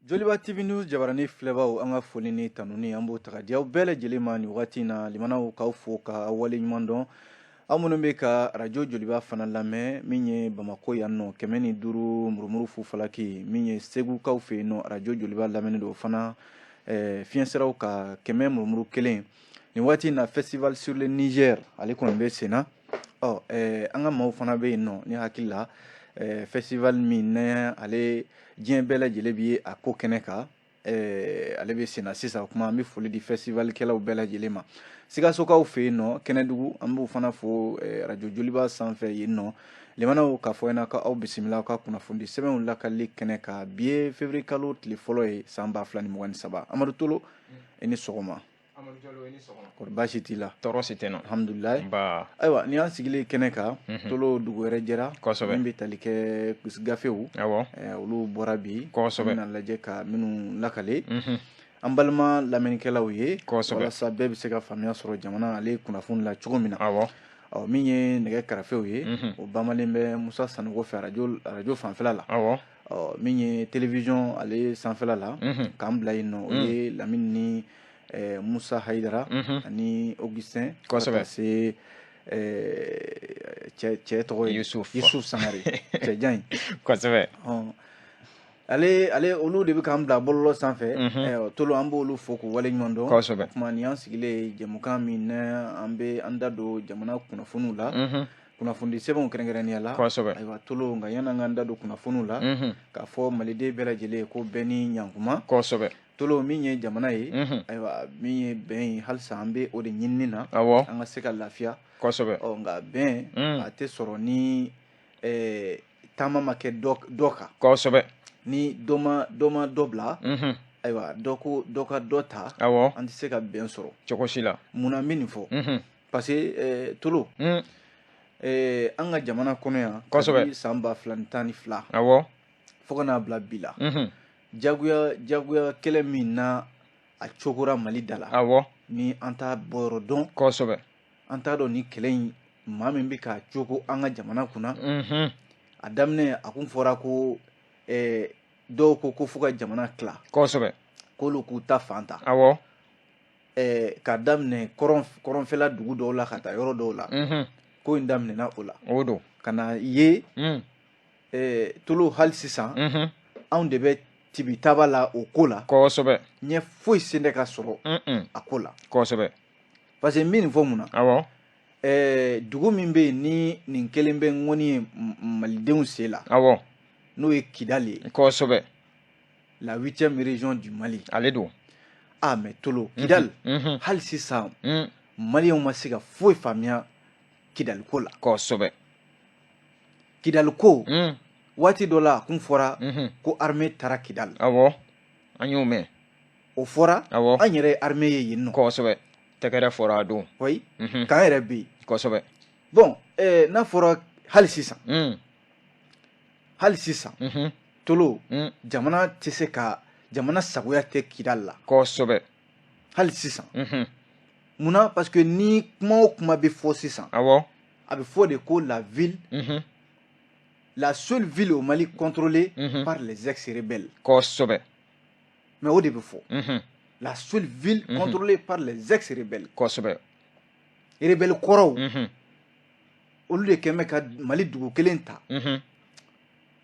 Joliba TV News jabarani filɛbaw, an ka foli ni tanuni, an b'o ta ka di aw bɛɛ lajɛlen ma nin waati in na. Limanaw, k'aw fo ka aw waleɲuman dɔn, aw minnu bɛ ka arajo Joliba fana lamɛn, min ye Bamakɔ yan nɔ, 105 murumuru fu falaki, min ye Segukaw fɛ yen nɔ, arajo Joliba lamɛnni don fana fiɲɛsiraw ka 100 murumuru 1. Nin waati in na, festival sur le Niger, ale kɔni bɛ sen na. Ɔ an ka maaw fana bɛ yen nɔ. Ni hakili la, festival min ne ale diɲɛ bɛɛ lajɛlen bi a ko kɛnɛ kan, ale bɛ sen na sisan. O kuma, an bɛ foli di festivalikɛlaw bɛɛ lajɛlen ma. Sikasokaw fɛ yen nɔ, Kɛnɛdugu, an b'u fana fo arajo Joliba sanfɛ yen nɔ. Limanaw, k'a fɔ ɲɛna k'aw bisimila aw ka kunnafoni sɛbɛnw lakali kɛnɛ kan. Bi ye février kalo tile fɔlɔ ye, san 2023. Amadu Tolo, i ni sɔgɔma. Kɔri baasi t'i la? Tɔɔrɔ si tɛ n na. Alhamdulilayi. Nba. Ayiwa, ni y'an sigilen kɛnɛ kan, Tolo, dugu wɛrɛ jɛra min bɛ tali kɛ gafew, olu bɔra bi. An bɛna lajɛ ka minnu lakale an balima lamɛnnikɛlaw ye, walasa bɛɛ bɛ se ka faamuya sɔrɔ jamana ale kunnafoni la cogo min na. Ɔ, min ye nɛgɛ karafew ye, o bamalen bɛ Musa Sanogo fɛ arajo fanfɛla la. Ɔ, min ye télévision ale sanfɛla la, k'an bila yen nɔ, o ye Lamini ni Musa Hayidara ani Augustin. Ka se cɛ tɔgɔ ye Yusuf. Yusuf Sangare, cɛjan in. Ale olu de bɛ k'an bila bɔlɔlɔ sanfɛ. Tolo, an b'olu fo k'u waleɲuman dɔn. O tuma, nin y'an sigilen jɛmukan min na, an bɛ an da don jamana kunnafoniw la, kunnafoni sɛbɛnw kɛrɛnkɛrɛnnenya la. Ayiwa Tolo, nka yan'an k'an da don kunnafoniw la, k'a fɔ maliden bɛɛ lajɛlen ye ko bɛɛ ni ɲankuma. Tolo, min ye jamana ye, ayiwa, min ye bɛn ye, halisa an bɛ o de ɲinini na, an ka se ka lafiya. Ɔ, nka bɛn a tɛ sɔrɔ ni taama ma kɛ dɔ kan. Ni dɔ ma dɔ bila, ayiwa, dɔ ko dɔ ka dɔ ta, an tɛ se ka bɛn sɔrɔ. Cogo si la. Munna n bɛ nin fɔ? Parce que Tolo, an ka jamana kɔnɔ yan, kabi san 2012 fo ka n'a bila bi la, jagoya kɛlɛ min na a cogora Mali da la, ni an t'a bɔyɔrɔ dɔn, an t'a dɔn ni kɛlɛ in maa min bɛ ka cogo an ka jamana kunna. A daminɛ, a kun fɔra ko dɔw ko fo ka jamana tila, k'olu k'u ta fan ta, k'a daminɛ kɔrɔnfɛla dugu dɔw la ka taa yɔrɔ dɔw la. Ko in daminɛna o la. O don. Ka na ye, Tolo, hali sisan, anw de bɛ tibitaba la o ko la. Ɲɛ foyi sen tɛ ka sɔrɔ a ko la. Parce que n bɛ nin fɔ mun na? Dugu min bɛ yen ni nin kelen bɛ ŋɔni ye malidenw sen la, n'o ye Kidali ye, la huitième région du Mali. Ale don. Ah, mais Tolo, Kidali, hali sisan, maliyɛnw ma se ka foyi faamuya Kidali ko la. Kidali ko, waati dɔ la, a kun fɔra ko armée taara Kidali. Awɔ, an y'o mɛn. O fɔra. An yɛrɛ ye armée ye yen nɔ. Kosɛbɛ, tɛgɛrɛ fɔra a don. Oui, k'an yɛrɛ bɛ yen. Bon, n'a fɔra hali sisan, hali sisan, Tolo, jamana tɛ se ka, jamana sagoya tɛ Kidali la. Hali sisan. Munna? Parce que ni kuma o kuma bɛ fɔ sisan, a bɛ fɔ de ko la ville, la seule ville au Mali contrôlée par les ex-rebelles. Mais o de bɛ fɔ, la seule ville contrôlée par les ex-rebelles. Rebelle kɔrɔw, olu de kɛn bɛ ka Mali dugu kelen ta.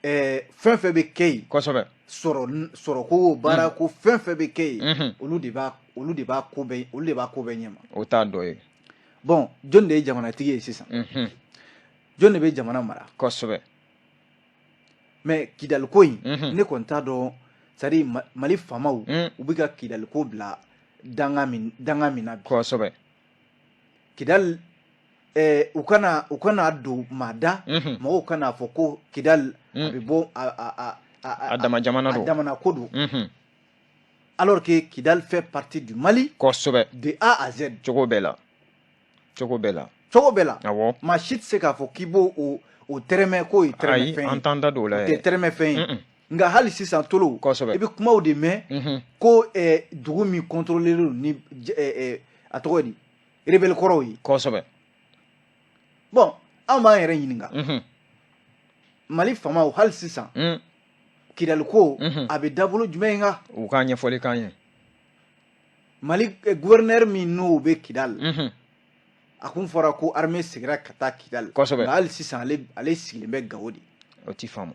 Fɛn fɛn bɛ kɛ yen, sɔrɔ sɔrɔko, baarako, fɛn fɛn bɛ kɛ yen, olu de b'a ko bɛɛ ɲɛma. O t'a dɔ ye. Bon, jɔn de ye jamanatigi ye sisan? Jɔn de bɛ jamana mara? Mais Kidali ko in, ne kɔni t'a dɔn, c'est à dire Mali faamaw, u bɛ ka Kidali ko bila danga min na bi. Kidali, u kana don maa da, mɔgɔw kana fɔ ko Kidali a bɛ bɔ a A dama jamana a don. Damana ko don, alors que Kidal fait partie du Mali de A à Z. Cogo bɛɛ la, cogo bɛɛ la. Cogo bɛɛ la. Maa si tɛ se k'a fɔ k'i b'o o tɛrɛmɛ k'o ye Ayi, tɛrɛmɛ fɛn an ye. t'an da don o la O tɛ yɛrɛ. tɛrɛmɛ fɛn ye. Nka hali sisan, Tolo, i bɛ kumaw de mɛn ko dugu min contrôlé don ni a tɔgɔ ye di, rebelle kɔrɔw ye. Bon, an b'an yɛrɛ ɲininka, Mali faamaw, hali sisan, Kidali ko a bɛ dabolo jumɛn in kan? U k'a ɲɛfɔli k'an ye. Mali gouverneur min n'o bɛ Kidali, a kun fɔra ko armée seginna ka taa Kidali. Kosɛbɛ. Nka hali sisan ale sigilen bɛ Gawo de. O ti faamu,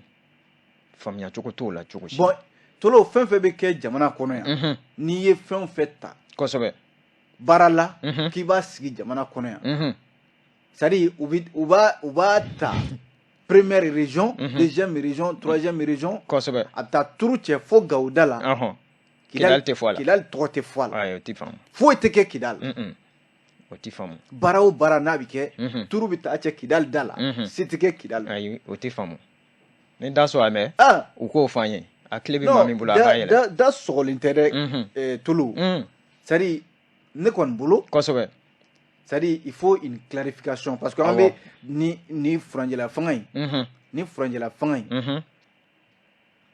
faamuya cogo t'o la cogo si. Bon, Tolo, fɛn fɛn bɛ kɛ jamana kɔnɔ yan, n'i ye fɛn o fɛn ta baara la k'i b'a sigi jamana kɔnɔ yan, c'est à dire u b'a ta première région, deuxième région, troisième région, a bɛ taa turu cɛ fo Gawo da la. Kidali tɛ fɔ a la. Kidali tɔgɔ tɛ fɔ a la. Ayi, o ti faamu. Foyi tɛ kɛ Kidali. O ti faamu. Baara o baara n'a bɛ kɛ, turu bɛ taa cɛ Kidali da la, se tɛ kɛ Kidali. Ayi, o ti faamu. Ni da sɔrɔ a mɛn, u k'o fɔ an ye. A tile bɛ maa min bolo, a k'a yɛlɛ. Da sɔgɔlen tɛ dɛ, Tolo. C'est à dire ne kɔni bolo, c'est à dire il faut une clarification, parce que an bɛ ni furancɛla fanga in, ni furancɛla fanga in,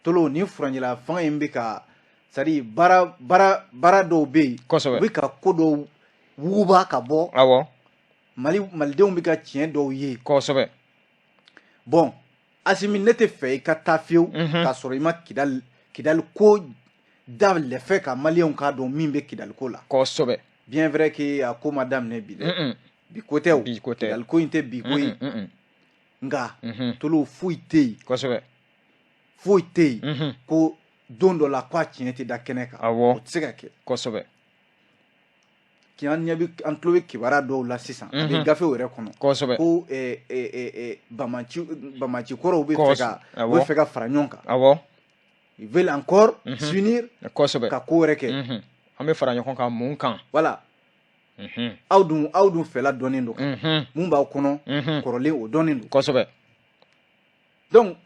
Tolo, ni furancɛla fanga in bɛ ka, c'est à dire baara dɔw bɛ yen, u bɛ ka ko dɔw wuguba ka bɔ. Mali malidenw bɛ ka tiɲɛ dɔw ye. Bon, Asimi, ne tɛ fɛ i ka taa fiyewu k'a sɔrɔ i ma Kidali ko da lɛfɛ ka maliyɛnw k'a dɔn min bɛ Kidali ko la. Bien vrai que a ko ma daminɛ bi dɛ, bi ko tɛ o. Bi ko tɛ. Kidali ko in tɛ bi ko ye, nka Tolo, foyi tɛ yen. Foyi tɛ yen ko don dɔ la ko a tiɲɛ tɛ da kɛnɛ kan. O tɛ se ka kɛ. An ɲɛ bɛ, an tulo bɛ kibaruya dɔw la sisan, a bɛ gafew yɛrɛ kɔnɔ ko banbaanci banbaanci kɔrɔw bɛ fɛ ka fara ɲɔgɔn kan. Ils veulent encore s'unir ka ko wɛrɛ kɛ. An bɛ fara ɲɔgɔn kan mun kan? Voilà. Aw dun fɛla dɔnnen don, mun b'aw kɔnɔ kɔrɔlen, o dɔnnen don. Donc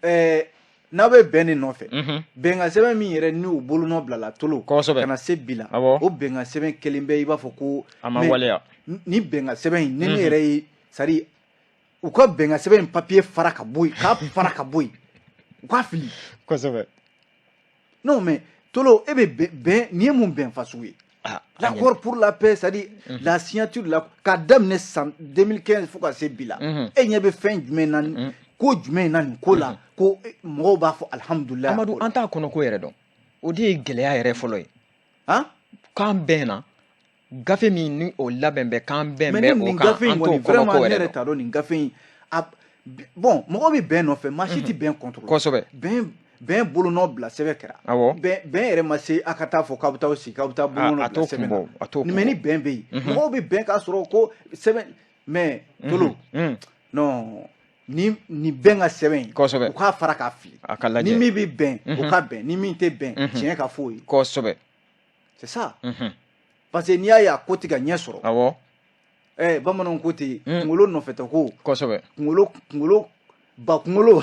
n'aw bɛ bɛn de nɔfɛ, bɛnkan sɛbɛn min yɛrɛ n'u bolonɔ bilala, Tolo, ka na se bi la, o bɛnkan sɛbɛn kelen bɛ, i b'a fɔ ko a ma waleya. Ni bɛnkan sɛbɛn in, ni ne yɛrɛ ye, c'est à dire u ka bɛnkan sɛbɛn in papier fara ka bɔ yen, k'a fara ka bɔ yen, u k'a fili. Non mais Tolo, e bɛ bɛn nin ye mun bɛn fasugu ye? L'accord pour la paix, c'est à dire la signature de la, k'a daminɛ san 2015 fo ka se bi la, e ɲɛ bɛ fɛn jumɛn na, ko jumɛn na nin ko la, ko mɔgɔw b'a fɔ alihamudulilayi? Amadu, an t'a kɔnɔ ko yɛrɛ dɔn, o de ye gɛlɛya yɛrɛ fɔlɔ ye. K'an bɛn na gafe min ni o labɛn bɛ, k'an bɛn bɛ o kan, an t'o kɔnɔ ko yɛrɛ dɔn. Ne yɛrɛ t'a dɔn nin gafe in a. Bon, mɔgɔw bɛ bɛn nɔfɛ, maa si tɛ bɛn contre. Bɛn bolonɔ bila sɛbɛn kɛra. Bɛn yɛrɛ ma se a ka taa fɔ k'aw bɛ taa sigi k'aw bɛ taa bolonɔ bila sɛbɛn na. Mais ni bɛn bɛ yen, mɔgɔw bɛ bɛn k'a sɔrɔ ko sɛbɛn. Mais Tolo, non, ni bɛn ka sɛbɛn in, u k'a fara k'a fili. A ka lajɛ. Ni min bɛ bɛn, o ka bɛn, ni min tɛ bɛn, tiɲɛ ka f'o ye. C'est ça, parce que n'i y'a ye a ko tɛ ka ɲɛ sɔrɔ, bamananw ko ten, kunkolo nɔfɛtɔ ko, kunkolo ba kunkolo,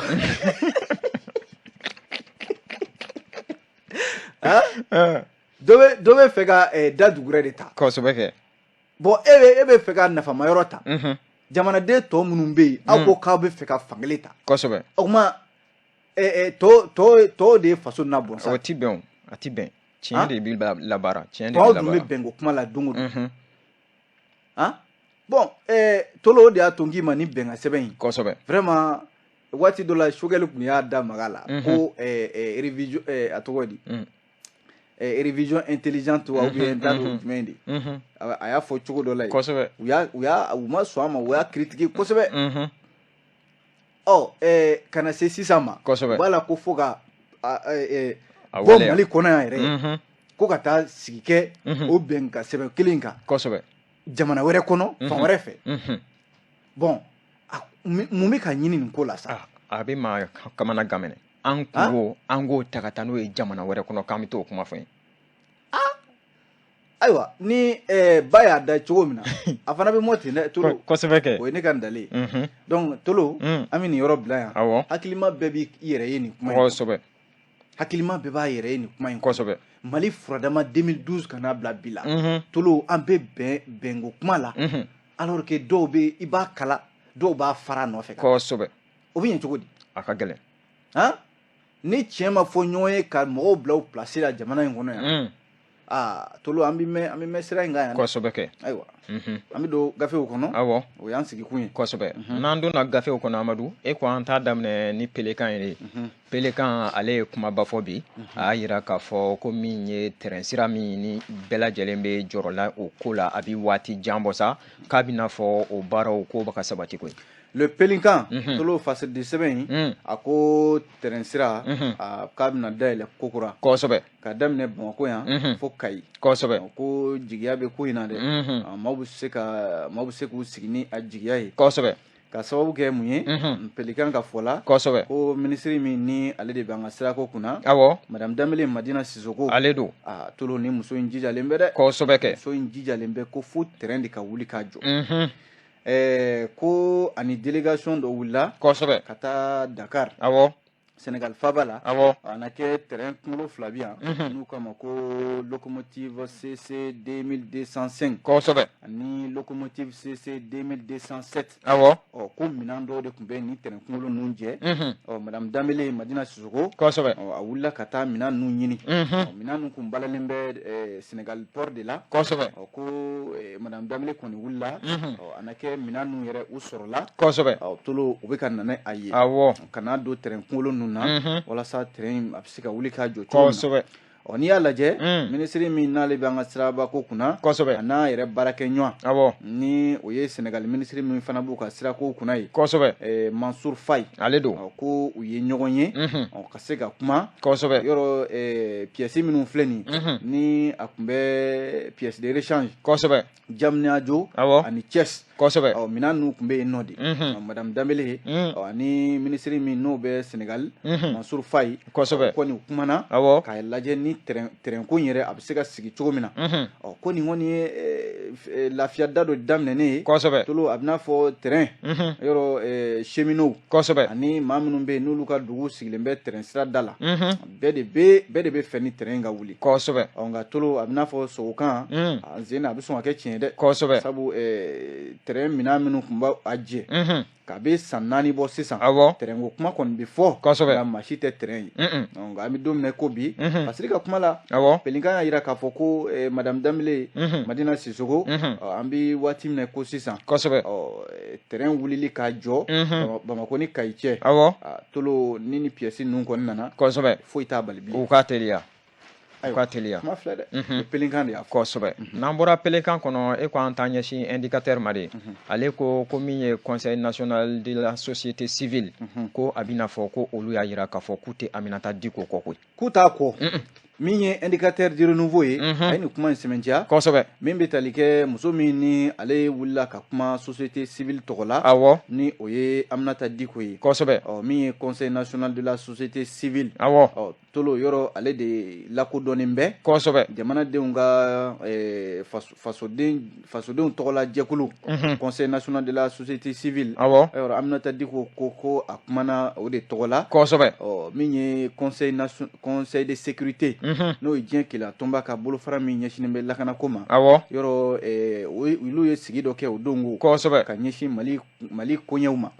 dɔ bɛ fɛ ka da dugurɛ de ta. Kosɛbɛ kɛ. Bon, e bɛ fɛ ka nafama yɔrɔ ta, jamanaden tɔ minnu bɛ yen, aw ko k'aw bɛ fɛ ka fankelen ta. O tuma tɔw de ye faso na bɔn sa. O ti bɛn, o a ti bɛn. Tiɲɛ de bɛ labaara, tiɲɛ de bɛ labaara. Tɔw dun bɛ bɛnko kuma la don o don. Bon, Tolo, o de y'a to n k'i ma ni bɛnkan sɛbɛn in. Vraiment, waati dɔ la, Choguel tun y'a da maga la ko révision, a tɔgɔ di, révision intelligente wa, ou bien n t'a dɔn jumɛn de, a y'a fɔ cogo dɔ la yen. U ma sɔn a ma, u y'a critiquer kosɛbɛ. Ɔ ka na se sisan ma, u b'a la ko fo ka bɔ Mali kɔnɔ yan yɛrɛ, ko ka taa sigi kɛ o bɛnkan sɛbɛn kelen kan jamana wɛrɛ kɔnɔ, fan wɛrɛ fɛ. Bon, mun bɛ ka ɲini nin ko la sa? A bɛ maa kamana gan minɛ. An kungo, an k'o ta ka taa n'o ye jamana wɛrɛ kɔnɔ, k'an bɛ t'o kuma fɔ yen. Ayiwa, ni ba y'a da cogo min na, a fana bɛ mɔ ten dɛ, Tolo. Kosɛbɛ kɛ. O ye ne ka ndale ye. Donc Tolo, an bɛ nin yɔrɔ bila yan. Hakilima bɛɛ b'i yɛrɛ ye nin kuma in. Hakilima bɛɛ b'a yɛrɛ ye nin kuma in. Mali furadama 2012 ka n'a bila bi la, Tolo, an bɛ bɛn bɛnko kuma la, alors que dɔw bɛ, i b'a kala, dɔw b'a fara a nɔfɛ. O bɛ ɲɛ cogo di? A ka gɛlɛn. Han, ni tiɲɛ ma fɔ ɲɔgɔn ye ka mɔgɔw bila u place la jamana in kɔnɔ yan. Aa Tolo, an bɛ mɛn, an bɛ mɛn sira in kan yan. Kosɛbɛ kɛ. Ayiwa, an bɛ don gafew kɔnɔ. Awɔ. O y'an sigikun ye. Kosɛbɛ. N'an donna gafew kɔnɔ, Amadu, e ko an t'a daminɛ ni Pelikan ye. Pelikan, ale ye kumaba fɔ bi. A y'a yira k'a fɔ ko min ye tɛrɛn sira min ni bɛɛ lajɛlen bɛ jɔrɔ la o ko la, a bɛ waati jan bɔ sa, k'a bɛna fɔ o baaraw ko bɛ ka sabati koyi. Le Pelikan, Tolo, fasidi sɛbɛn in, a ko tɛrɛn sira k'a bɛna dayɛlɛ kokura. Ka daminɛ Bamakɔ yan fo Kayi. Ko jigiya bɛ ko in na dɛ, maaw bɛ se k'u sigi ni a jigiya ye. Ka sababu kɛ mun ye? Pelikan ka fɔ la, ko minisiri min ni ale de bɛ an ka sirako kunna, madame Danbele Madina Sisoko. Ale don. A Tolo, ni muso in jijalen bɛ dɛ. Kosɛbɛ kɛ. Muso in jijalen bɛ ko fo tɛrɛn de ka wuli k'a jɔ. Ko ani délégation dɔ wulila ka taa Dakar, Sénégal faba la. A na kɛ tɛrɛn kunkolo fila bi yan, n'u k'a ma ko locomotive CC 2205 ani locomotive CC 2207. Ɔ, ko minɛn dɔw de tun bɛ nin tɛrɛn kunkolo ninnu jɛ. Ɔ, madame Danbele Madina Sisoko, ɔ, a wulila ka taa minɛn ninnu ɲini. Ɔ, minɛn ninnu kun balalen bɛ Sénégal port de la. Ɔ, ko madame Danbele kɔni wulila. Ɔ, a na kɛ minɛn ninnu yɛrɛ, u sɔrɔla. Ɔ, Tolo, u bɛ ka na a ye ka n'a don tɛrɛn kunkolo ninnu na, walasa tɛrɛn a bɛ se ka wuli k'a jɔ cogo min na. Ɔ, n'i y'a lajɛ, minisiri min n'ale bɛ an ka sirabako kunna, a n'a yɛrɛ baarakɛ ɲɔgɔn, ni o ye Sénégal minisiri min fana b'u ka sirako kunna ye, Mansour Faye. Ale don. Ko u ye ɲɔgɔn ye, ɔ, ka se ka kuma. Yɔrɔ pièces minnu filɛ nin, ni a tun bɛ pièce de rechange, Diamniadio ani Thiès. Ɔ, minɛn ninnu tun bɛ yen nɔ de. Madame Danbele, ɔ, ani minisiri min n'o bɛ Sénégal, Mansour Faye, kɔni u kumana k'a lajɛ ni tɛrɛn ko in yɛrɛ a bɛ se ka sigi cogo min na. Ɔ, ko nin kɔni ye lafiya da dɔ daminɛnen ye. Tolo, a bɛ n'a fɔ tɛrɛn yɔrɔ cheminots ani maa minnu bɛ yen n'olu ka dugu sigilen bɛ tɛrɛn sira da la, bɛɛ de bɛ fɛ ni tɛrɛn ka wuli. Ɔ, nka Tolo, a bɛ n'a fɔ sogokan a sen na, a bɛ sɔn ka kɛ tiɲɛ dɛ. Sabu tɛrɛn minɛn minnu tun b'a a jɛ k'a bɛ san 4 bɔ sisan, tɛrɛn ko kuma kɔni bɛ fɔ, nka maa si tɛ tɛrɛn ye. Donc an bɛ don min na ko bi, Fasiri ka kuma la, Pelikan y'a jira k'a fɔ ko madame Danbele Madina Sisoko, an bɛ waati min na ko sisan, ɔ, tɛrɛn wulili k'a jɔ Bamakɔ ni Kayi cɛ, Tolo, ni pièces ninnu kɔni nana, foyi t'a bali bilen. U k'a teliya, u ka teliya. Kuma filɛ dɛ, Pelikan de y'a fɔ. Kosɛbɛ. N'an bɔra Pelikan kɔnɔ, e ko an t'an ɲɛsin Indicateur ma de. Ale ko ko min ye Conseil national de la société civile, ko a bɛna fɔ ko olu y'a jira k'a fɔ k'u tɛ Aminata Diko kɔ koyi. K'u t'a kɔ. Min ye Indicateur du Renouveau ye, a ye nin kuma in sɛmɛntiya. Min bɛ tali kɛ muso min ni ale wulila ka kuma société civile tɔgɔ la, ni o ye Aminata Diko ye. Ɔ, min ye Conseil national de la société civile, ɔ, Tolo, yɔrɔ ale de lakodɔnnen bɛ jamanadenw ka fasodenw tɔgɔla jɛkulu, Conseil national de la société civile. Yɔrɔ Aminata Diko ko a kumana o de tɔgɔ la. Ɔ, min ye Conseil de sécurité, n'o ye diɲɛ keleya tɔnba ka bolofara min ɲɛsinnen bɛ lakanako ma, yɔrɔ olu ye sigi dɔ kɛ o don ko ka ɲɛsin Mali koɲɛw ma,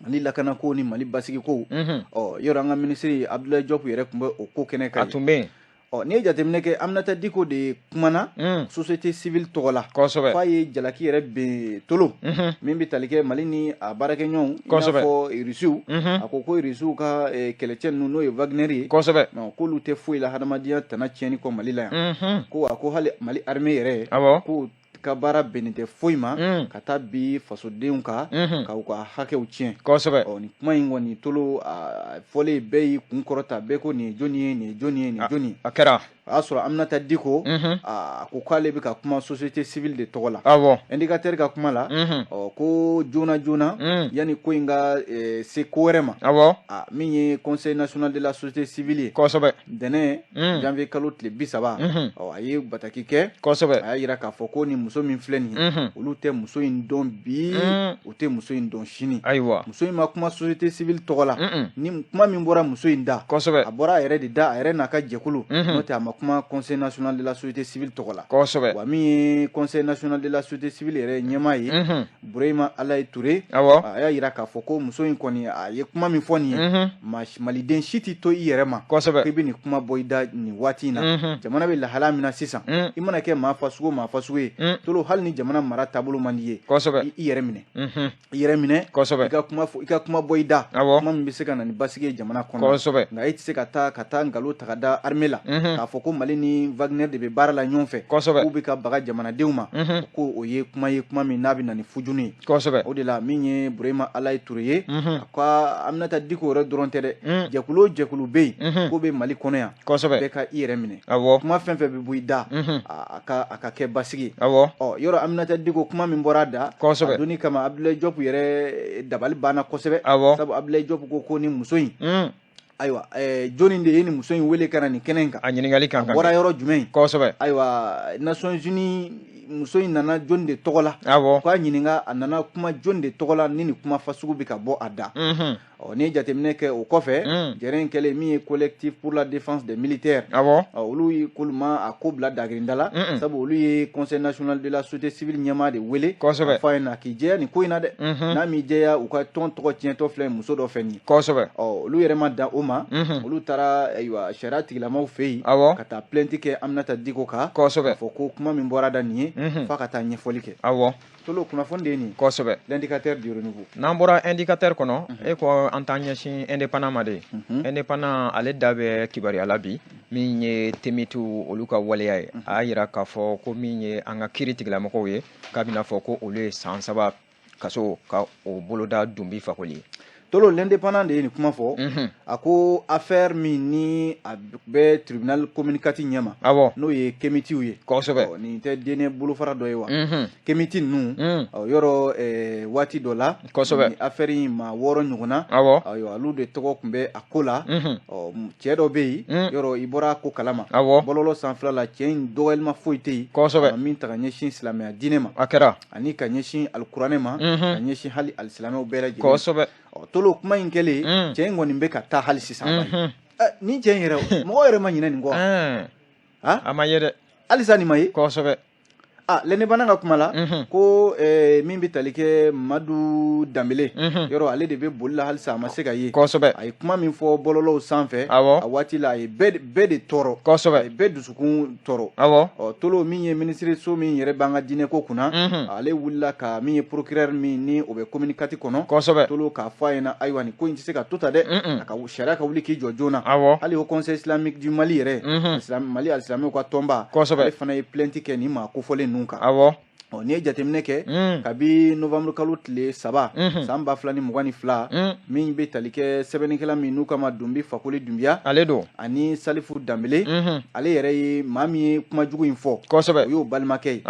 Mali lakanako ni Mali basigiko. Ɔ, yɔrɔ an ka minisiri Abdoulaye Diop yɛrɛ tun bɛ o ko kɛnɛ kan. A tun bɛ yen. Ɔ, n'i ye jateminɛ kɛ, Aminata Diko de kumana société civile tɔgɔ la. F'a ye jalaki yɛrɛ ben Tolo, min bɛ tali kɛ Mali ni a baarakɛɲɔgɔnw, i n'a fɔ Irisiw. A ko ko Irisiw ka kɛlɛcɛ ninnu, n'o ye Wagner ye, k'olu tɛ foyi la hadamadenya tana tiɲɛni kɔ Mali la yan. Ko a ko hali Mali armée yɛrɛ, ko ka baara bɛnnen tɛ foyi ma ka taa bi fasodenw kan ka u ka hakɛw tiɲɛ. Ɔ, nin kuma in kɔni, Tolo, a fɔlen, bɛɛ y'i kun kɔrɔta, bɛɛ ko nin ye jɔnni ye, nin ye jɔnni ye, nin ye jɔnni ye? A kɛra. O y'a sɔrɔ Aminata Diko, a ko k'ale bɛ ka kuma société civile de tɔgɔ la. Indicateur ka kuma la, ɔ, ko joona joona, yanni ko in ka se ko wɛrɛ ma, min ye Conseil national de la société civile ye, ntɛnɛn janvier kalo tile 30, ɔ, a ye bataki kɛ. A y'a jira k'a fɔ ko nin muso min filɛ nin ye, olu tɛ muso in dɔn bi, u tɛ muso in dɔn sini. Muso in ma kuma société civile tɔgɔ la. Ni kuma min bɔra muso in da, a bɔra a yɛrɛ de da, a yɛrɛ n'a ka jɛkulu, n'o tɛ a ma ma kuma Conseil national de la société civile tɔgɔ la. Kosɛbɛ. Wa min ye Conseil national de la société civile yɛrɛ ɲɛmaa ye, Burehima Alayi Ture, a y'a jira k'a fɔ ko muso in kɔni, a ye kuma min fɔ nin ye, maliden si tɛ to i yɛrɛ ma. K'i bɛ nin kuma bɔ i da nin waati in na, jamana bɛ lahala min na sisan, i mana kɛ maa fasugu o maa fasugu ye, Tolo, hali ni jamana mara taabolo man di ye, i yɛrɛ minɛ, i yɛrɛ minɛ. I ka kuma fɔ, i ka kuma bɔ i da, kuma min bɛ se ka na ni basigi ye jamana kɔnɔ. Nka e tɛ se ka taa nkalon ta ka da armée la, k'a fɔ ko Mali ni Wagner de bɛ baara la ɲɔgɔn fɛ, k'u bɛ ka baga jamanadenw ma, ko o ye kuma ye, kuma min n'a bɛ na ni fujunu ye. O de la, min ye Burehima Alayi Ture ye, a ko Aminata Diko yɛrɛ dɔrɔn tɛ dɛ, jɛkulu o jɛkulu bɛ yen k'o bɛ Mali kɔnɔ yan, bɛɛ ka i yɛrɛ minɛ, kuma fɛn fɛn bɛ bɔ i da, a ka kɛ basigi ye. Ɔ, yɔrɔ Aminata Diko, kuma min bɔra a da, a donni kama, Abdoulaye Diop yɛrɛ dabali banna kosɛbɛ, sabu Abdoulaye Diop ko ni muso in, ayiwa, jɔnni de ye nin muso in wele ka na nin kɛnɛ in kan? A ɲininkali kan. A bɔra yɔrɔ jumɛn? Ayiwa, Nations Unies, muso in nana jɔnni de tɔgɔ la? K'a ɲininka, a nana kuma jɔnni de tɔgɔ la ni nin kuma fasugu bɛ ka bɔ a da? Ɔ, n'i ye jateminɛ kɛ, o kɔfɛ, jɛrɛ in kɛlen, min ye Collectif pour la défense des militaires, olu ye k'olu ma a ko bila dagirinda la, sabu olu ye Conseil national de la société civile ɲɛmaa de wele, a fɔ a ɲɛna k'i jɛya nin ko in na dɛ, n'a m'i jɛya, u ka tɔn tɔgɔ tiɲɛtɔ filɛ muso dɔ fɛ nin ye. Ɔ, olu yɛrɛ ma dan o ma, olu taara, ayiwa, sariya tigilamaw fɛ yen, ka taa plainte kɛ Aminata Diko kan, k'a fɔ ko kuma min bɔra da nin ye, f'a ka taa ɲɛfɔli kɛ. Tolo, kunnafoni de ye nin. L'Indicateur du Renouveau. N'an bɔra Indicateur kɔnɔ, e ko an t'an ɲɛsin Indépendant ma de. Indépendant, ale da bɛ kibaruya la bi, min ye Temitiw olu ka waleya ye. A y'a yira k'a fɔ ko min ye an ka kiiri tigilamɔgɔw ye, k'a bɛna fɔ ko olu ye san 3 kaso ka o boloda Dunbi Fakoli ye. Tolo, L'Indépendant de ye nin kuma fɔ. A ko affaire min ni a bɛ tribunal commune 4 ɲɛma, n'o ye Kemitiw ye. Nin tɛ diinɛ bolofara dɔ ye wa? Kemiti ninnu, yɔrɔ, waati dɔ la, nin affaire in, maa 6 ɲɔgɔnna, ayiwa, olu de tɔgɔ tun bɛ a ko la. Cɛ dɔ bɛ yen, yɔrɔ i bɔra a ko kalama, bɔlɔlɔ sanfɛla la, cɛ in dɔgɔyalima foyi tɛ yen, min ta ka ɲɛsin silamɛya diinɛ ma, a kɛra, ani ka ɲɛsin alikuranɛ ma, ka ɲɛsin hali alisilamɛw bɛɛ lajɛlen. Tolo, kuma in kɛlen, cɛ in kɔni bɛ ka taa hali sisan. Nin cɛ in yɛrɛ, mɔgɔ yɛrɛ ma ɲinɛ nin kɔ. A ma ye dɛ. Halisa nin ma ye. Ah, L'Indépendant ka kuma la, ko min bɛ tali kɛ Madu Danbele, yɔrɔ ale de bɛ boli la halisa, a ma se ka ye. A ye kuma min fɔ bɔlɔlɔw sanfɛ, a waati la, a ye bɛɛ de tɔɔrɔ, a ye bɛɛ dusukun tɔɔrɔ. Ɔ, Tolo, min ye minisiri so min yɛrɛ b'an ka diinɛ ko kunna, ale wulila ka min ye procureur min ni o bɛ commune 4 kɔnɔ, Tolo, k'a fɔ a ɲɛna, ayiwa, nin ko in tɛ se ka to tan dɛ, a ka sariya ka wuli k'i jɔ joona. Hali o Conseil islamique du Mali yɛrɛ, Mali alisilamɛw ka tɔnba, ale fana ye plainte kɛ nin maa kofɔlen ninnu kan. Ɔ, n'i ye jateminɛ kɛ, kabi novembre kalo tile 3 san 2022, min bɛ tali kɛ sɛbɛnnikɛla min n'u kama Dunbi Fakoli Dunbiya, ale don, ani Salifu Danbele, ale yɛrɛ ye maa min ye kuma jugu in fɔ, o y'o balimakɛ ye,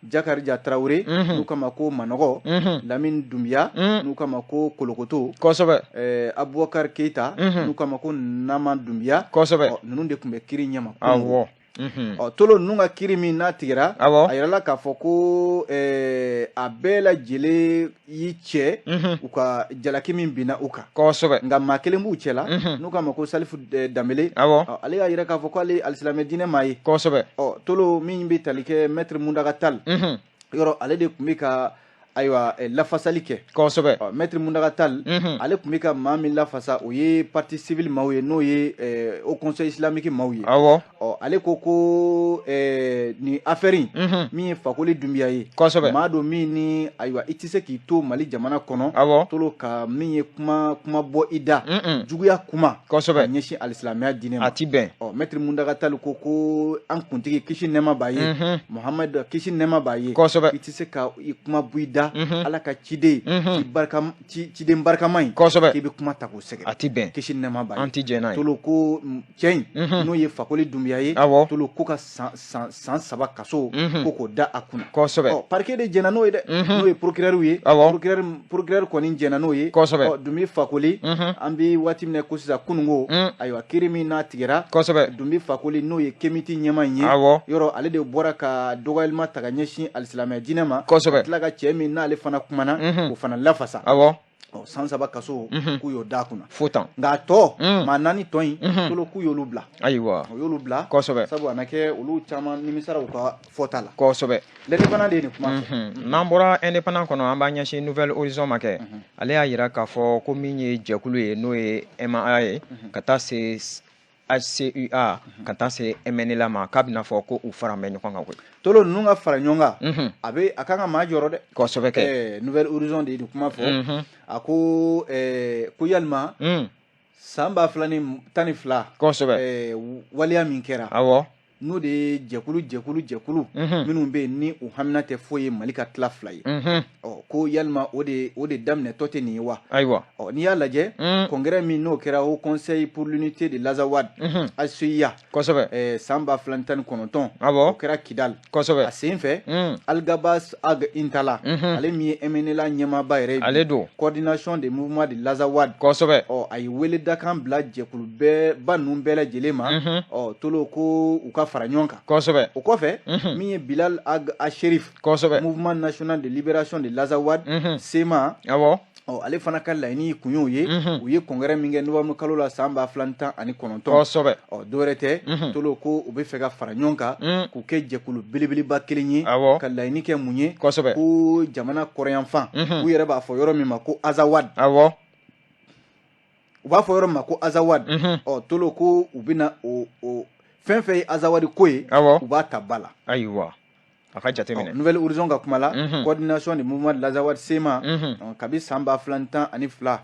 Jakarija Tarawele, n'u kama ko Manɔgɔ, Lamini Dunbiya, n'u kama ko Kolokoto, Abubakar Keyita, n'u kama ko Nama Dunbiya. Ninnu de tun bɛ kiiri ɲɛma. Ɔ, Tolo, ninnu ka kiiri min n'a tigɛra, a yirala k'a fɔ ko a bɛɛ lajɛlen y'i cɛ u ka jalaki min binna u kan. Nka maa kelen b'u cɛ la, n'u k'a ma ko Salifu Danbele. Ale y'a yira k'a fɔ k'ale alisilamɛ diinɛ maa ye. Ɔ, Tolo, min bɛ tali kɛ maître Mundaga Tall, yɔrɔ ale de tun bɛ ka, ayiwa, lafasali kɛ. Maître Mundaga Tall, ale tun bɛ ka maa min lafasa, o ye partie civile maaw ye, n'o ye Haut Conseil islamique maaw ye. Ɔ, ale ko nin affaire in, min ye Fakoli Dunbiya ye, maa don min ni, ayiwa, i tɛ se k'i to Mali jamana kɔnɔ, Tolo, ka min ye kuma bɔ i da, juguya kuma, ka ɲɛsin alisilamɛya diinɛ ma. A ti bɛn. Ɔ, maître Mundaga Tall ko an kuntigi, kisi nɛɛma b'a ye, Muhamadu, kisi nɛɛma b'a ye, i tɛ se ka i kuma bɔ i da, Ala ka ciden, ciden barikama in, k'i bɛ kuma ta k'o sɛgɛrɛ. A ti bɛn. Kisi nɛɛma b'a ye. An ti jɛn n'a ye. Tolo, ko cɛ in, n'o ye Fakoli Dunbiya ye, Tolo, ko ka san 3 kaso, ko k'o da a kunna. Ɔ, parquet de jɛnna n'o ye dɛ, n'o ye procureur ye. Procureur kɔni jɛnna n'o ye. Ɔ, Dunbi Fakoli, an bɛ waati min na ko sisan, kununko, ayiwa, kiiri min n'a tigɛra, Dunbi Fakoli, n'o ye Kemiti ɲɛmaa in ye, yɔrɔ ale de bɔra ka dɔgɔyalima ta ka ɲɛsin alisilamɛ diinɛ ma, ka tila ka cɛ min n'ale fana kumana, o fana lafasa. Ɔ, san 3 kaso, k'u y'o d'a kunna. Fo tan. Nka a tɔ maa 4 tɔ in, Tolo, k'u y'olu bila. U y'olu bila. Sabu a na kɛ olu caman nimisara u ka fɔta la. L'Indépendant de ye nin kuma fɔ. N'an bɔra Indépendant kɔnɔ, an b'an ɲɛsin Nouvel Horizon ma kɛ. Ale y'a yira k'a fɔ ko min ye jɛkulu ye, n'o ye MAA ye, ka taa se HCUA, ka taa se MNLA ma, k'a bɛna fɔ ko u fara bɛ ɲɔgɔn kan koyi. Tolo, ninnu ka fara ɲɔgɔn kan, a bɛ a kan ka maa jɔrɔ dɛ. Kosɛbɛ kɛ. Nouvel Horizon de ye nin kuma fɔ. A ko ko yalima san 2012 waleya min kɛra, n'o de ye jɛkulu jɛkulu jɛkulu minnu bɛ yen ni u hamina tɛ foyi ye Mali ka tila fila ye, ɔ, ko yalima o de daminɛtɔ tɛ nin ye wa? Ɔ, n'i y'a lajɛ, congrès min n'o kɛra Haut Conseil pour l'unité de l'Azawad, HCUA, san 2019, o kɛra Kidal. A sen fɛ, Alghabass Ag Intalla, ale min ye MNLA ɲɛmaaba yɛrɛ ye bi, Ale don. coordination des mouvements de l'Azawad, ɔ, a ye wele dakan bila jɛkulu bɛɛ ba ninnu bɛɛ lajɛlen ma, ɔ, Tolo, ko u ka fara ɲɔgɔn kan. O kɔfɛ, min ye Bilal Ag Acherif, Mouvement national de libération de l'Azawad, CMA, ɔ, ale fana ka laɲini kun y'o ye. U ye congrès min kɛ novembre kalo la san 2019, ɔ, dɔwɛrɛ tɛ, Tolo, ko u bɛ fɛ ka fara ɲɔgɔn kan k'u kɛ jɛkulu belebeleba kelen ye, ka laɲini kɛ mun ye? Ko jamana kɔrɔyanfan, u yɛrɛ b'a fɔ yɔrɔ min ma ko Azawad, u b'a fɔ yɔrɔ min ma ko Azawad, ɔ, Tolo, ko u bɛna o fɛn fɛn ye Azawadi ko ye, u b'a ta ba la. Ayiwa, a ka jateminɛ. Nouvel Horizon ka kuma la, coordination du mouvement de l'Azawad CMA, kabi san 2012,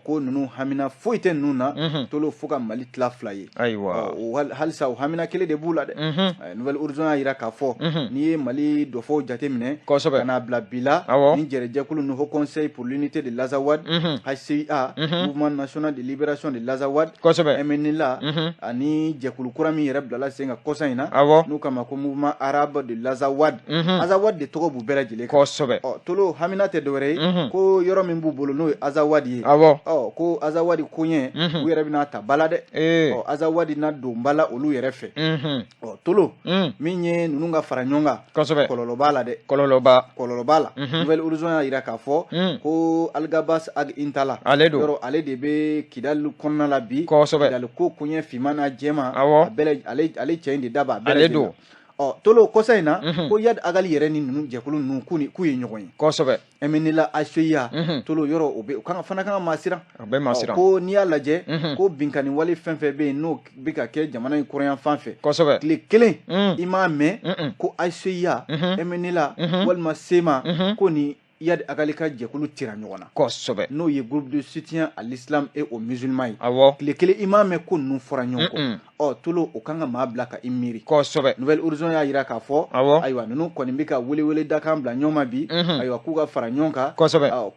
ko ninnu hamina foyi tɛ ninnu na, Tolo, fo ka Mali tila fila ye. Halisa o hamina kelen de b'u la dɛ. Nouvel Horizon y'a jira k'a fɔ n'i ye Mali dɔfɔw jateminɛ ka n'a bila bi la, ni jɛrɛjɛkulu ni Haut Conseil pour l'unité de l'Azawad, HCUA, Mouvement national de libération de l'Azawad, MNLA, ani jɛkulu kura min yɛrɛ bilala sen kan kɔsa in na, n'u k'a ma ko Mouvement arabe de l'Azawad, Azawad de tɔgɔ b'u bɛɛ lajɛlen kan. Ɔ, Tolo, hamina tɛ dɔwɛrɛ ye, ko yɔrɔ min b'u bolo n'o ye Azawad ye, ɔ, ko Azawad koɲɛ, u yɛrɛ bɛna ta ba la dɛ. Ɔ, Azawad na don ba la olu yɛrɛ fɛ. Ɔ, Tolo, min ye ninnu ka fara ɲɔgɔn kan, kɔlɔlɔ b'a la dɛ. Kɔlɔlɔba. Kɔlɔlɔ b'a la. Nouvel Horizon y'a jira k'a fɔ ko Alghabass Ag Intalla, Ale don. Yɔrɔ ale de bɛ Kidali kɔnɔna la bi. Kidali ko koɲɛ finman n'a jɛman, a bɛɛ ale cɛ in de da b'a bɛɛ Ale lajɛlen don. na. Ɔ, Tolo, kɔsa in na, ko Iyad Ag Ghali yɛrɛ ni ninnu jɛkulu ninnu, k'u ye ɲɔgɔn ye. MNLA, HCUA, Tolo, yɔrɔ o bɛ o kan fana kan ka maa siran. A bɛ maa siran. Ko n'i y'a lajɛ, ko binkani wale fɛn fɛn bɛ yen n'o bɛ ka kɛ jamana in kɔrɔyan fan fɛ, tile kelen i m'a mɛn ko HCUA, MNLA walima CMA ko ni Iyad Ag Ghali ka jɛkulu tira ɲɔgɔn na. N'o ye groupe de soutien à l'islam et aux musulmans ye. Tile kelen i m'a mɛn ko ninnu fɔra ɲɔgɔn kɔ. Ɔ, Tolo, o kan ka maa bila ka i miiri. Nouvel Horizon y'a jira k'a fɔ, ayiwa, ninnu kɔni bɛ ka welewele dakan bila ɲɔgɔn ma bi, ayiwa, k'u ka fara ɲɔgɔn kan.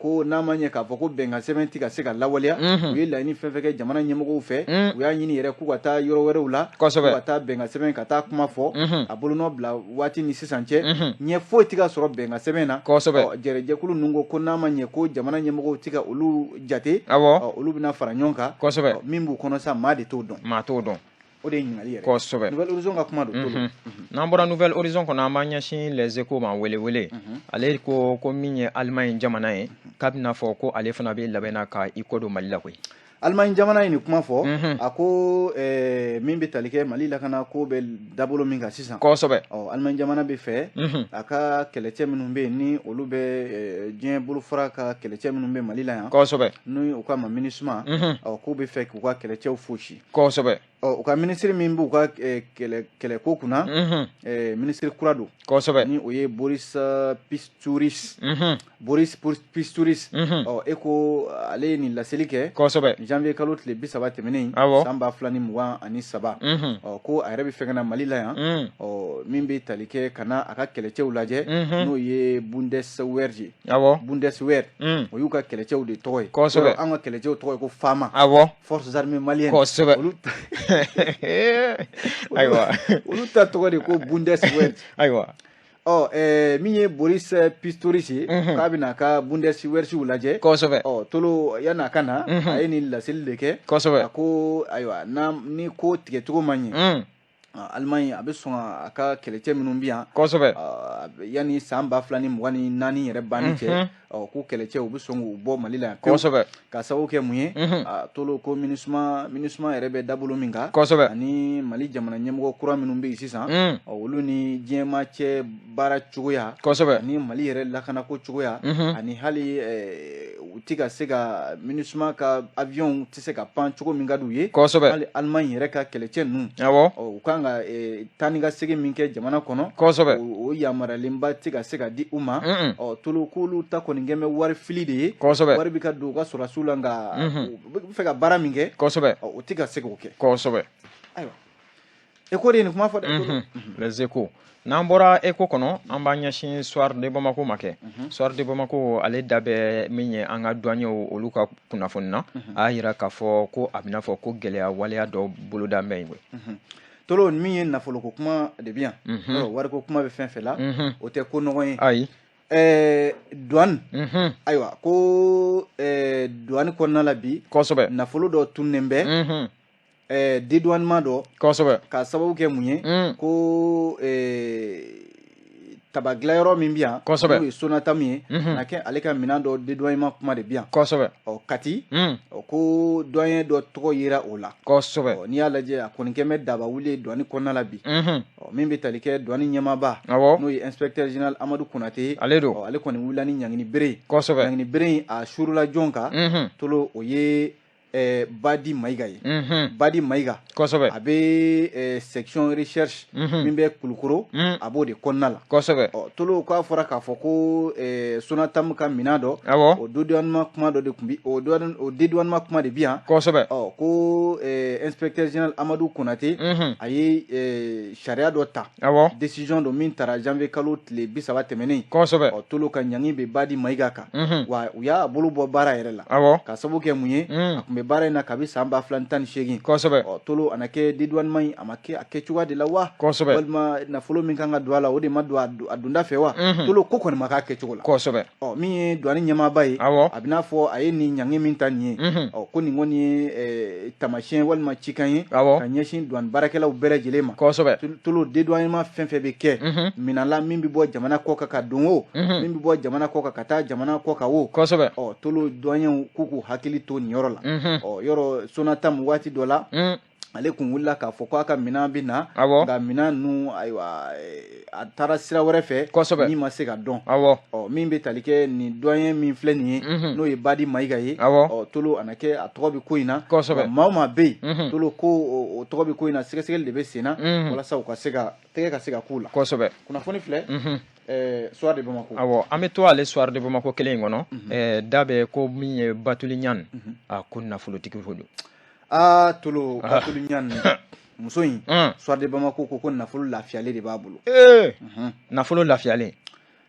Ko n'a ma ɲɛ k'a fɔ ko bɛnkan sɛbɛn tɛ ka se ka lawaleya, u ye laɲini fɛn fɛn kɛ jamana ɲɛmɔgɔw fɛ, u y'a ɲini yɛrɛ k'u ka taa yɔrɔ wɛrɛw la, k'u ka taa bɛnkan sɛbɛn ka taa kuma fɔ, a bolonɔ bila waati ni sisan cɛ, ɲɛ foyi tɛ ka sɔrɔ bɛnkan sɛbɛn na. Ɔ, jɛrɛjɛkulu ninnu ko ko n'a ma ɲɛ ko jamana ɲɛmɔgɔw tɛ ka olu jate, olu bɛna fara ɲɔgɔn kan. Min b'u kɔnɔ sa, maa de t'o dɔn. Maa t'o dɔn. O de ye ɲininkali yɛrɛ. Nouvel Horizon ka kuma don, Tolo. N'an bɔra Nouvel Horizon kɔnɔ, an b'an ɲɛsin Les Échos ma. Welewele, ale ko ko min ye Allemagne jamana ye, k'a bɛna fɔ ko ale fana bɛ labɛn na ka i kɔ don Mali la koyi. Allemagne jamana ye nin kuma fɔ. A ko min bɛ tali kɛ Mali lakana ko bɛ dabolo min kan sisan. Ɔ, Allemagne jamana bɛ fɛ a ka kɛlɛcɛ minnu bɛ yen ni olu bɛ diɲɛ bolofara ka kɛlɛcɛ minnu bɛ Mali la yan, n'u u ka ma MINUSMA, ɔ, k'u bɛ fɛ k'u ka kɛlɛcɛw fosi. Ɔ, u ka minisiri min b'u ka kɛlɛ kɛlɛko kunna, minisiri kura don. Ni o ye Boris Pistorius. Boris Pistorius. Ɔ, e ko ale ye nin laseli kɛ janvier kalo tile 30 tɛmɛnen, san 2023. Ɔ, ko a yɛrɛ bɛ fɛ ka na Mali la yan. Ɔ, min bɛ tali kɛ ka na a ka kɛlɛcɛw lajɛ, n'o ye Bundeswehr ye. Bundeswehr, o y'u ka kɛlɛcɛw de tɔgɔ ye. An ka kɛlɛcɛw tɔgɔ ye ko FAMA. Forces armées maliennes. Olu olu ta tɔgɔ de ko Bundeswehr. Ɔ, min ye Boris Pistorius ye, k'a bɛna a ka Bundeswehrsiw lajɛ. Ɔ, Tolo, yan'a ka na, a ye nin laseli de kɛ. A ko ayiwa, n'a ni ko tigɛcogo man ɲɛ, Allemagne a bɛ sɔn a ka kɛlɛcɛ minnu bɛ yan kosɛbɛ yanni san 2024 yɛrɛ banni cɛ, ko kɛlɛcɛ u bɛ sɔn k'u bɔ Mali la yan kosɛbɛ. Ka sababu kɛ mun ye? Tolo, ko MINUSMA yɛrɛ bɛ dabolo min kan ani Mali jamana ɲɛmɔgɔ kura minnu bɛ yen sisan, olu ni diɲɛmaa cɛ baara cogoya ani Mali yɛrɛ lakanako cogoya, ani hali u tɛ ka se ka MINUSMA ka avion tɛ se ka pan cogo min ka d'u ye. Hali Allemagne yɛrɛ ka kɛlɛcɛ ninnu, u kan ka taa ni ka segin min kɛ jamana kɔnɔ, o yamaruyalenba tɛ ka se ka di u ma. Tolo, k'olu ta kɔni kɛn bɛ wari fili de ye. Wari bɛ ka don u ka sɔrɔdasiw la, nka u bɛ fɛ ka baara min kɛ, o tɛ ka se k'o kɛ. Ayiwa, Échos de ye nin kuma fɔ dɛ. Les Échos. N'an bɔra Échos kɔnɔ, an b'an ɲɛsin Soir de Bamako ma kɛ. Soir de Bamako, ale da bɛ min ye an ka douaniers olu ka kunnafoni na, a y'a yira k'a fɔ ko a bɛna fɔ ko gɛlɛya waleya dɔ boloda bɛ yen koyi. Tolo, min ye nafoloko kuma de bɛ yan, wariko kuma bɛ fɛn fɛn la, o tɛ ko nɔgɔn ye. Ayi. Douane, ayiwa, ko douane kɔnɔna la bi, nafolo dɔ tununnen bɛ, dédouanement dɔ. K'a sababu kɛ mun ye? Ko taba dilanyɔrɔ min bɛ yan, n'o ye Sonatam ye, na kɛ ale ka minɛn dɔ dédouanement kuma de bɛ yan. Ɔ, Kati, ko douanier dɔ tɔgɔ yera o la. N'i y'a lajɛ, a kɔni kɛn bɛ daba wuli ye douane kɔnɔna la bi. Ɔ, min bɛ tali kɛ douane ɲɛmaaba, n'o ye inspecteur général Amadu Konate ye. Ale don. Ale kɔni wulila ni ɲangini bere ye. Ɲangini bere in, a suurula jɔn kan? Tolo, o ye Badi Mayiga ye. Badi Mayiga, a bɛ section recherche min bɛ Kulukoro, a b'o de kɔnɔna la. Ɔ, Tolo, k'a fɔra k'a fɔ ko Sonatam ka minɛn dɔ, o dédouanement kuma dɔ de tun bi, o dédouanement kuma de bi yan. Ɔ, ko inspecteur général Amadu Konate, a ye sariya dɔ ta, décision dɔ min tara janvier kalo tile 30 tɛmɛnen. Ɔ, Tolo, ka ɲangi bɛ Badi Mayiga kan, wa u y'a bolo bɔ baara yɛrɛ la. Ka sababu kɛ mun ye? A tun bɛ baara in na kabi san 2018. Ɔ, Tolo, a na kɛ dédouanement in, a ma kɛ a kɛ cogoya de la wa, walima nafolo min kan ka don a la, o de ma don a donda fɛ wa? Tolo, ko kɔni ma k'a kɛcogo la. Ɔ, min ye douane ɲɛmaaba ye, a bɛ n'a fɔ a ye nin ɲangi min ta nin ye, ɔ, ko nin kɔni ye taamasiyɛn walima cikan ye ka ɲɛsin douane baarakɛlaw bɛɛ lajɛlen ma. Tolo, dédouanement fɛn fɛn bɛ kɛ minɛn la, min bɛ bɔ jamana kɔ kan ka don o, min bɛ bɔ jamana kɔ kan ka taa jamana kɔ kan o, ɔ, Tolo, douaniers k'u k'u hakili to nin yɔrɔ la. Ɔ, yɔrɔ Sonatam, waati dɔ la, ale kun wulila k'a fɔ k'a ka minɛn bɛ na, nka minɛn ninnu, ayiwa, a taara sira wɛrɛ fɛ min ma se ka dɔn. Ɔ, min bɛ tali kɛ nin douanier min filɛ nin ye, n'o ye Badi Mayiga ye, ɔ, Tolo, a na kɛ a tɔgɔ bɛ ko in na. Maa o maa bɛ yen, Tolo, ko o tɔgɔ bɛ ko in na, sɛgɛsɛgɛli de bɛ sen na walasa u ka se ka tɛgɛ ka se ka k'u la. Kunnafoni filɛ Soir de Bamako. Awɔ, an bɛ to ale Soir de Bamako kelen in kɔnɔ, da bɛ ko min ye Batuli Ɲani, a ko nafolotigi ko don. Aa, Tolo, Batuli Ɲani muso in, Soir de Bamako ko nafolo lafiyalen de b'a bolo. Nafolo lafiyalen.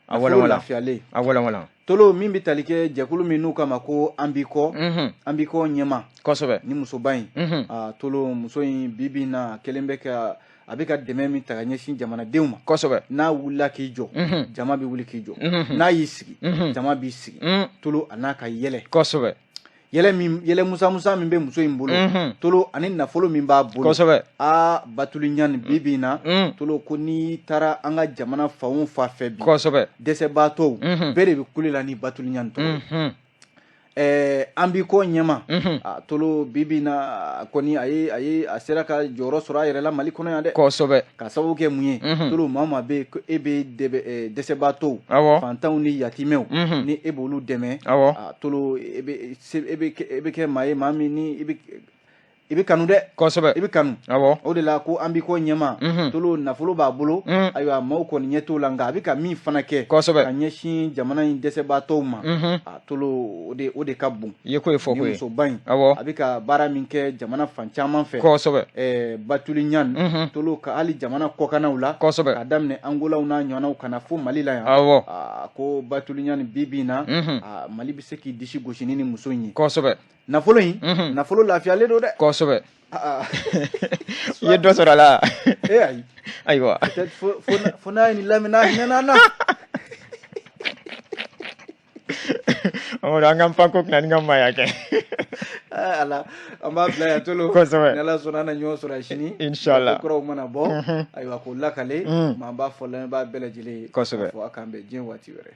A wala lafiyalen. A wala. Tolo, min bɛ tali kɛ jɛkulu min n'u kama ko an b'i kɔ, an b'i kɔ ɲɛma. Ni musoba in, a Tolo, muso in, bi bi in na, a kɛlen bɛ ka, a bɛ ka dɛmɛ min ta ka ɲɛsin jamanadenw ma. N'a wulila k'i jɔ, jama bɛ wuli k'i jɔ. N'a y'i sigi, jama b'i sigi. Tolo, a n'a ka yɛlɛ. Yɛlɛ min, yɛlɛ musa musa min bɛ muso in bolo, Tolo, ani nafolo min b'a bolo. Aa, Batuli Ɲani, bi bi in na, Tolo, ko n'i taara an ka jamana fan o fan fɛ bi, dɛsɛbaatɔw bɛɛ de bɛ kule la ni Batuli Ɲani tɔgɔ ye. An b'i kɔ ɲɛma, a Tolo, bi bi in na kɔni, a ye a sera ka jɔyɔrɔ sɔrɔ a yɛrɛ la Mali kɔnɔ yan dɛ. Ka sababu kɛ mun ye? Tolo, maa o maa bɛ yen ko e bɛ dɛsɛbaatɔw, fantanw ni yatimɛw, ni e b'olu dɛmɛ, a Tolo, e bɛ kɛ maa ye, maa min ni i bɛ kanu dɛ. I bɛ kanu. O de la ko an b'i kɔ ɲɛma, Tolo, nafolo b'a bolo. Ayiwa, maaw kɔni ɲɛ t'o la, nka a bɛ ka min fana kɛ ka ɲɛsin jamana in dɛsɛbaatɔw ma, a Tolo, o de ka bon. I ye ko ye fɔ ko ye. Musoba in, a bɛ ka baara min kɛ jamana fan caman fɛ. Batuli Ɲani, Tolo, ka hali jamana kɔkannaw la, ka daminɛ Angolaw n'a ɲɔgɔnnaw ka na fo Mali la yan. A ko Batuli Ɲani, bi bi in na, Mali bɛ se k'i disi gosi ni muso in ye. Nafolo in, nafolo lafiyalen don dɛ. I ye dɔ sɔrɔ a la? E ayi. Ayiwa. Peut-être fo n'a ye nin lamɛn, n'a hinɛ na. Amadu, an ka pan ko kunna ni ka maaya kɛ. Ala, an b'a bila yan tolo. Kosɛbɛ. Ni Ala sɔnna, an na ɲɔgɔn sɔrɔ sini. Inshallah. Kuraw mana bɔ, ayiwa, k'o lakale. Ma an b'a fɔ lamɛnbaa bɛɛ lajɛlen ye. Kosɛbɛ. K'a fɔ a k'an bɛn diɲɛ waati wɛrɛ.